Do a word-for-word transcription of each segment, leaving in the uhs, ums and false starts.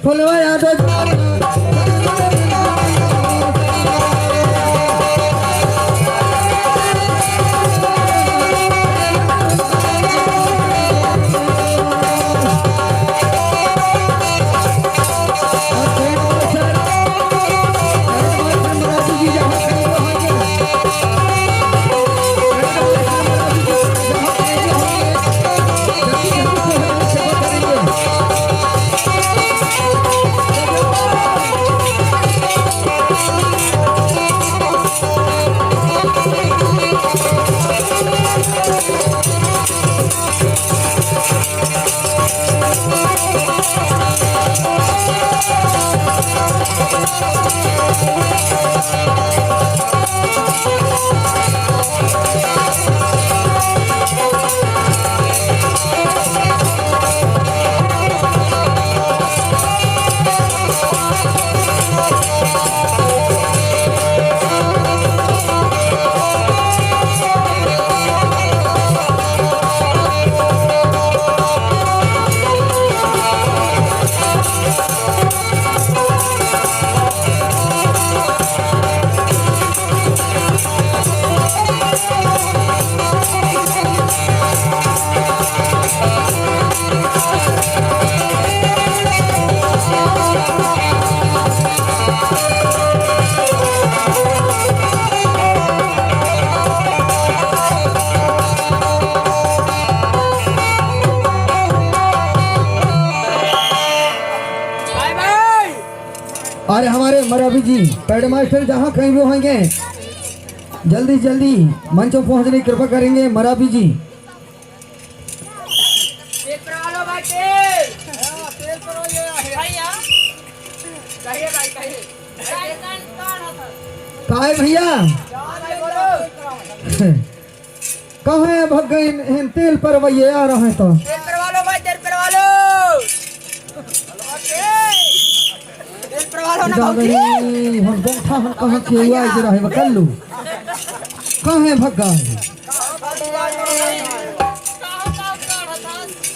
फुलवा यादव जी। अरे हमारे मरावी जी, पैड मास्टर जहाँ कहीं भी होंगे, जल्दी जल्दी मंच पर पहुँचने की कृपा करेंगे मरावी जी। तेल परवा लो भाई, तेल। हाँ, तेल परवा ये है। भैया। कहिए भाई, कहिए। काय भैया? हाँ भाई, बोलो। कहाँ है भग गए इन, इन तेल परवैये आ रहे हैं तो। तेल परवा लो भाई, तेल परवा लो। तेल परवा लो ना इधर भौजी। नहीं, हम बैठा हम कहाँ के हुआ इधर है, बकल्लू। कहाँ है भग गए?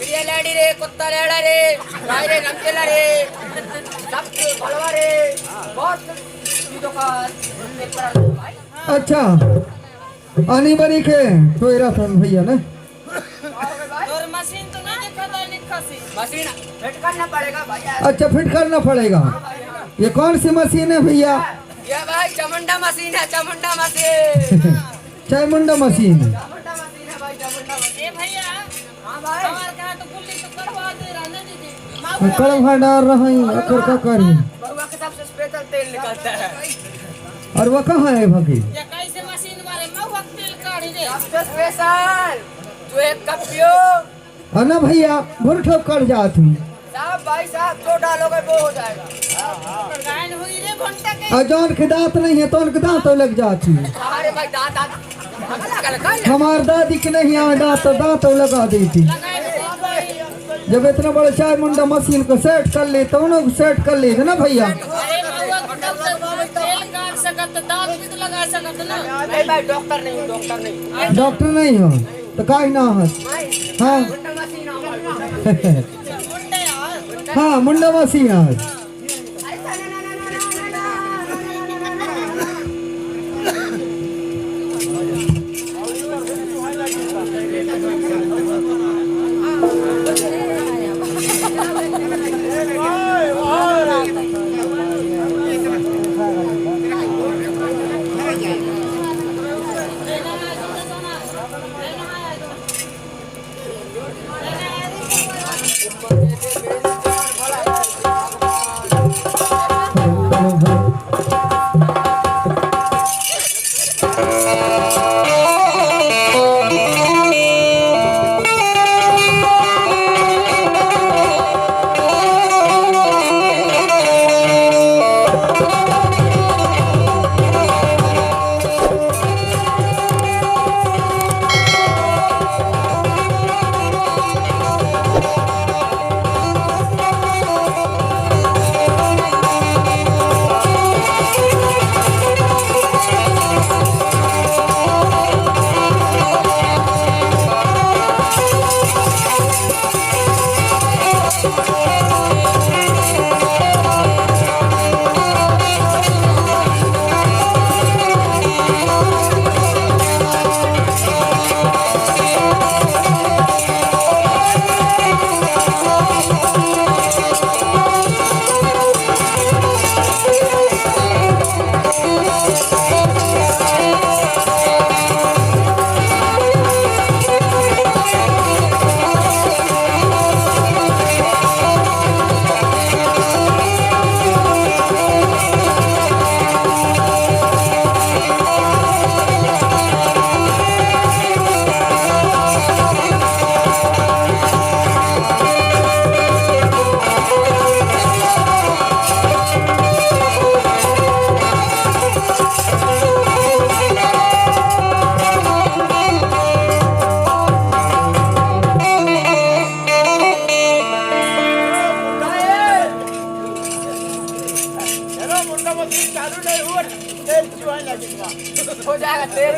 ये लाड़ी रे, कुत्ता लाड़ा रे, भाई रे, रमकेला रे, सब भलवा रे, बहुत चीजों का पेपर है भाई। अच्छा, आनी बनी के टोयरा थन भैया ने। तोर मशीन तो नहीं दिखता, निकासी। मशीन फिट करना पड़ेगा भैया। अच्छा, फिट करना पड़ेगा। ये कौन सी मशीन है भैया? ये भाई चामुंडा मशीन है, Chamunda machine. Chamunda machine. Chamunda machine है भाई, चामुंडा मशीन। ए भैया, हाँ भाई। हमारे कहाँ तो गुल्ली तो कढ़वा दे रहा ना दीदी। कढ़वा डाल रहा है, अकर का करी। महुआ के सबसे स्पेशल तेल निकलता है। और वो कहाँ है भगी? ये कैसे मशीन वाले महुआ के तेल काढ़ी रे? सबसे स्पेशल। जो एक कप पियो। है ना भैया, भुरठो कट जात हुई। साहब, भाई साहब, जो डालोगे वो हो जाएगा। गायन हुई रे घंटा के। और जौन के दांत नहीं है, तो उनके दांत तो लग जात हुई। अरे भाई, दांत, दांत। हमार दादी के नहीं आवे दांत, तो दांत तो लगा देती। जब इतना बड़ा चाय मुंडा मशीन को सेट कर ले, तो उन्होंने सेट कर ले ना भैया। अरे बाबा, तब तक तेल काट सकत, दांत भी तो लगा सकत ना। नहीं भाई, डॉक्टर नहीं हूँ, डॉक्टर नहीं। डॉक्टर नहीं हो, तो काहे ना हो? हाँ। हाँ, मुंडा मशीन आज। चालू नहीं हुआ, तेल चुहाने लगे बा। हो जाएगा तेल।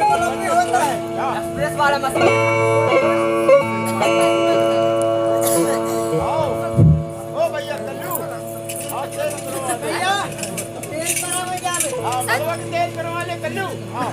एक्सप्रेस वाला मशीन। आओ। ओ भैया कल्लू, आओ तेल भरवा दे। भैया, तेल भरवा दे। हाँ, भरवा के तेल भरवा ले कल्लू। हाँ।